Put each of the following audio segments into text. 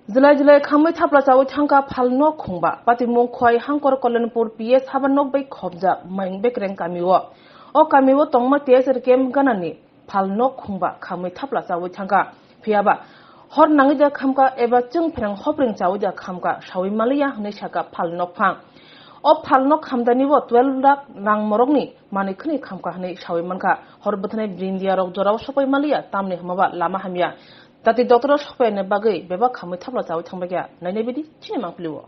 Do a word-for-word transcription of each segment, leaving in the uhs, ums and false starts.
Jilai jilai khamwi thapla chawi thangkha Phalnok khungba. Patimung Khwai Hangkor Kollenpur P S haba nok bai khobjak Maing Bekreng kamio. O kamio tongma T S R camp ganani Phalnok khungba khamwi thapla chawi thangkha. Phiyaba hor nangwi da khamkha eba chwng pherang hopring chawi da khamkha sawi maliya hwnwi sakha Phalnok phang. O Phalnok khamdani bo twelve lakh rang morokni manwi khwnwi khamkha hwnwi sawi mankha. Hor bwthanai brindia rok jorao sopai maliya tamni hwnba lama hamya. Tati doctor o sopai bagwi bebak khamwi thapla chawi thangbaikha. Nainai bidi chini mangpili o.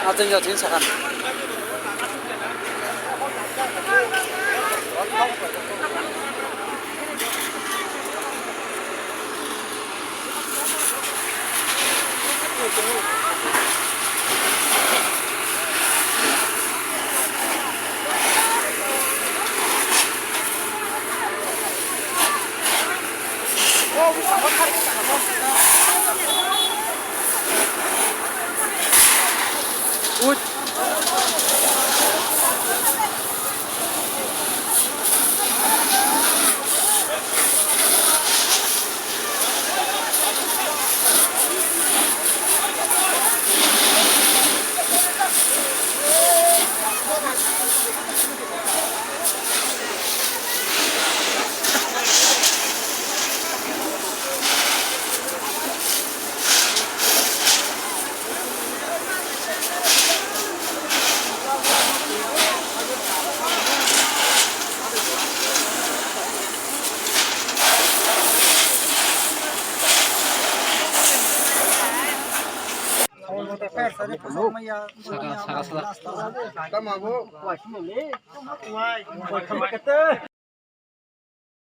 Ateng jateng sakan.